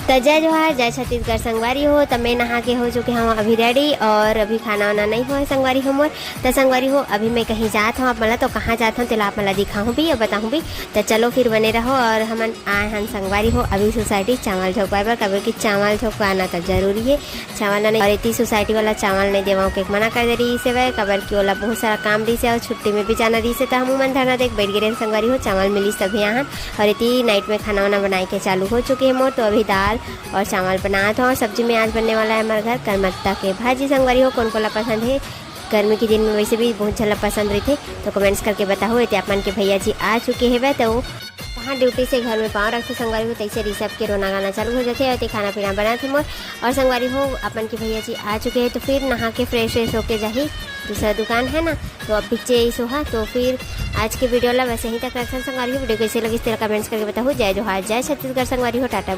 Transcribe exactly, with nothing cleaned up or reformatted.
त जय जोहार, जय छत्तीसगढ़ संगवारी हो। त मैं नहा के हो चुके हूँ अभी ready, और अभी खाना वाना नहीं हुआ है संगवारी हो मोर। त संगवारी हो, अभी मैं कहीं जात हूँ, आप मन ला तो कहाँ जात हूँ तेला आप मन ला दिखाहूँ भी और बताहूँ भी। त चलो फिर बने रहो, और हमन आए हन संगवारी हो अभी society चावल झोंकवाए बर, काबर कि चावल झोंकवाना तो जरूरी है। चावल नहीं, और एती society वाला चावल नहीं देवाओं के मना कर दे रहिस हवय, काबर कि ओला बहुत सारा काम रहिस हे और छुट्टी में भी जाना रहिस हे, त हमू मन धरना देख बैठ गे रहेन संगवारी हो, चावल मिलिस तभी आहन। और एती night में खाना वाना बनाए के चालू हो चुके हे मोर, तो अभी दाल और चावल बनात हूँ। और सब्जी में आज बनने वाला है हमारे घर करमत्ता के भाजी संगवारी हो। कौन कोला पसंद है, गर्मी के दिन में वैसे भी बहुत झन ला पसंद रहिथे, तो comments करके बताहू। एती आप मन के भैया जी आ चुके हेवय, तो कहाँ duty से घर में पाँव रखते संगवारी हो, तैसे ऋषभ के रोना गाना चालू हो जाते, और खाना पीना बनाते मोर। और संगवारी हो, अपन के भैया जी आ चुके हैं, तो फिर नहा के fresh व्रेश होके जाही दूसरा दुकान है ना, तो अब पीछे ही सोहा। तो फिर आज के video ला बस यहीं तक रखन संगवारी हो। Video कैसे लगिस तेला comments करके बताहू। जय जोहार, जय छत्तीसगढ़ संगवारी हो, टाटा।